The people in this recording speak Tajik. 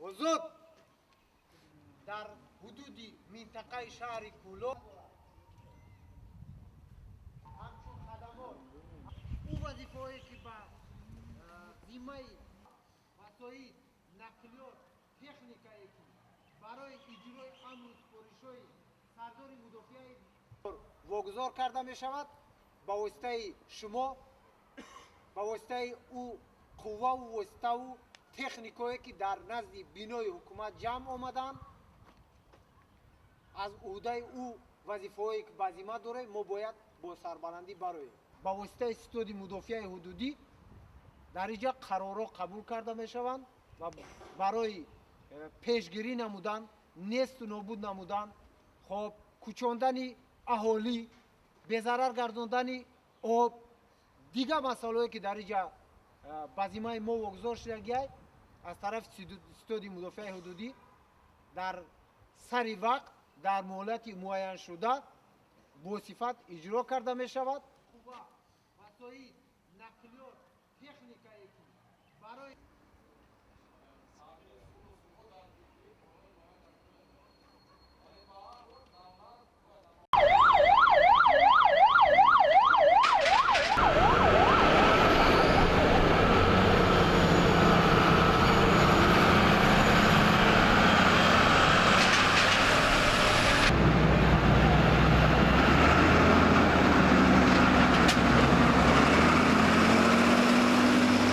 Озод дар ҳудуди минтақаи шаҳри Кӯлоб ҳамчун хадамот ӯ вазифаҳое ки ба зиммаи васоит, нақлиёт, техникае ки барои иҷрои амру супоришҳои сардори мудофиаи вогузор карда мешавад, ба воситаи шумо, ба воситаи ӯ қувваву воситаву техникое ки дар назди бинои ҳукумат ҷамъ омаданд, аз ӯҳдаи ӯ вазифаҳое ки ба зимма дорем, мо бояд бо сарбаландӣ бароем. Ба воситаи ситоди мудофиаи ҳудудӣ дар инҷа қарорҳо қабул карда мешаванд ва барои пешгирӣ намудан, несту нобуд намудан, хоб, кӯчондани аҳолӣ, безарар гардондани об, дигар масъалаҳое ки дар инҷа ба зиммаи мо вогузор шудагиай, аз тарафи ситоди мудофиаи ҳудудӣ дар сари вақт, дар муҳлати муайяншуда бо сифат иҷро карда мешавад. Қувва, васоит.